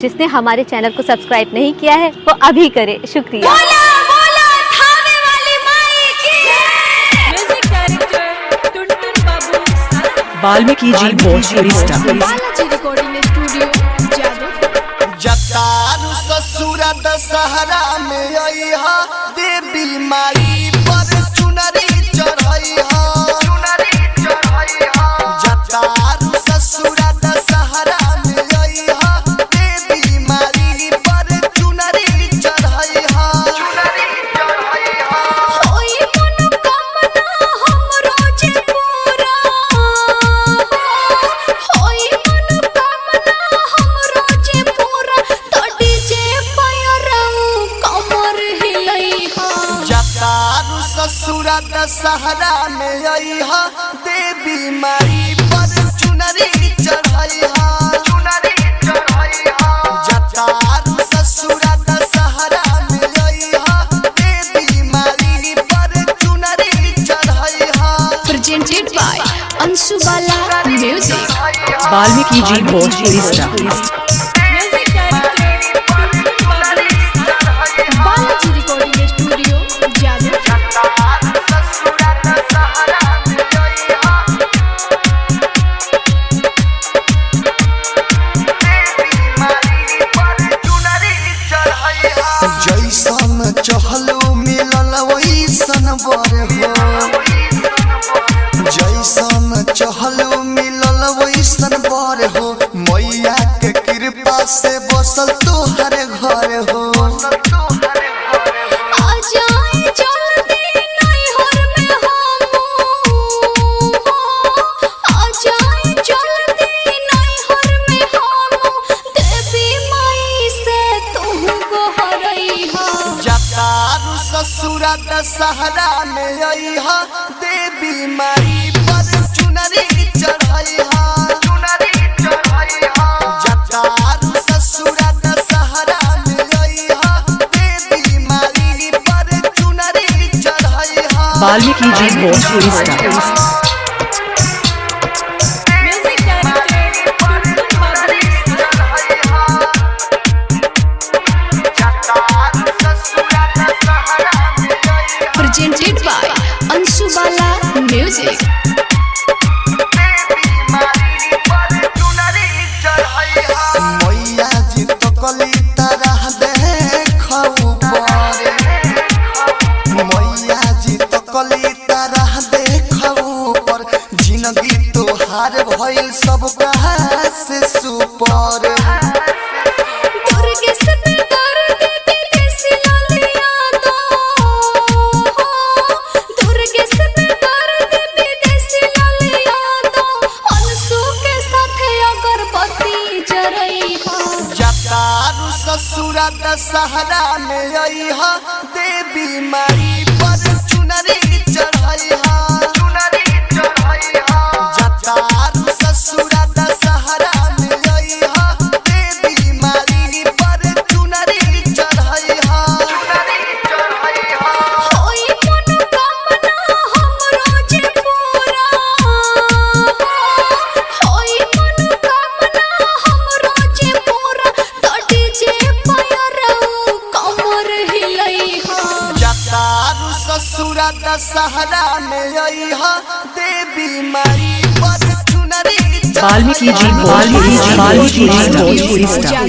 जिसने हमारे चैनल को सब्सक्राइब नहीं किया है वो अभी करे। शुक्रिया। बोला बोला थावे वाली माई की। म्यूजिक डायरेक्टर टुनटुन बाबू सारा। Valmiki ji Bhojpuri star. Balaji recording studio Jadav. जतारू ससुरा दशहरा में अइहा, देवी माई पर चुनरी चढ़ैहा। जतारू ससुरा दशहरा में अइहा, देवी माई पर चुनरी चढ़ैहा। होई मनोकामना हमरो जे पूरा, होई मनोकामना हमरो जे पूरा, तो डीजे पयरऊ कमर हिलैहा। जतारू ससुरा दशहरा में अइहा, देवी माई पर चुनरी चढ़ैहा। जतारू ससुरा दशहरा में अइहा, देवी माई पर चुनरी चढ़ैहा। Presented by Anshu Bala music. Valmiki ji Bhojpuri star. Music director Tuntun Babu सारा। Balaji recording studio Jadav. जतारू ससुरा दशहरा में अइहा, जैसन चहलू मिलल वैसन बर हो, जैसन चहलू मिलल वैसन बर हो, मैया के कृपा से बसल तोहर घर हो। आ जाए जल्दी नैहर में हमू, आ जाए जल्दी नैहर में हमू, देवी माई से तू गोहरैहा। जतारू ससुरा दशहरा में अइहा, देवी माई पर चुनरी चढ़ैहा। जतारू ससुरा दशहरा में अइहा, देवी माई पर चुनरी चढ़ैहा। Valmiki ji Bhojpuri star. Music director Tuntun Babu सारा। Presented by Anshu Bala music. मैया जी तो कली तरह देखौ पर, मैया जी तो कली तरह देखौ पर, जिंदगी तोहार भइल सब कहा से सुपर। दुर्गे से दर्द विदेशी लालिया दो, दुर्गे से दर्द विदेशी लालिया दो, अंशु के साथे अगरबत्ती जरैहा। जतारू ससुरा दशहरा में अइहा, देवी माई पर चुनरी चढ़ैहा। जतारू ससुरा दशहरा में अइहा, देवी माई पर चुनरी चढ़ैहा। होई मनोकामना हमरो जे पूरा, होई मनोकामना हमरो जे पूरा, तो डीजे पयरऊ कमर हिलैहा। जतारू ससुरा दशहरा में अइहा, देवी माई पर चुनरी Valmiki ji Bhojpuri star. Bhojpuri star.